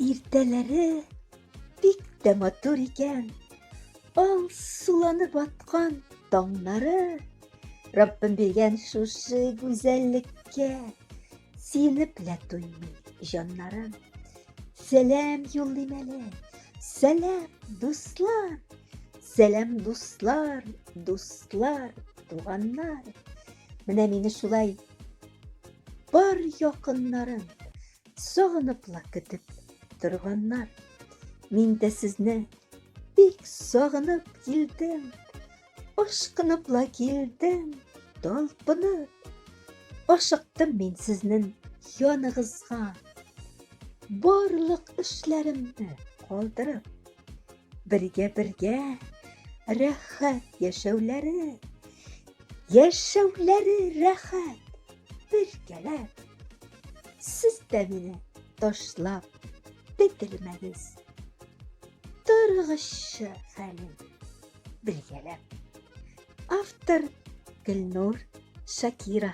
Иртәләре бик тә матур икән. Алсуланып аткан таңнары. Раббым биргән шушы гүзәллеккә сөенеп лә туймый җаннарым. Сәлам юллыйм әле. Сәлам, дуслар. Сәлам, дуслар, дуслар, туганнар. Менә мине шулай бар якыннарым сагыныпла көтеп торганнар. Мин дә сезне бик сагынып килдем. Ашкыныпла килдем, талпынып. Ашыктым мин сезнең яныгызга. Барлык эшләремне калдырып, бергә-бергә рәхәт яшәүләре, яшәүләре рәхәт, бергәләп. Сез дә мине ташлап бетермәгез. Торыгызчы хәлен белгәләп. Автор Гөлнур Шакира.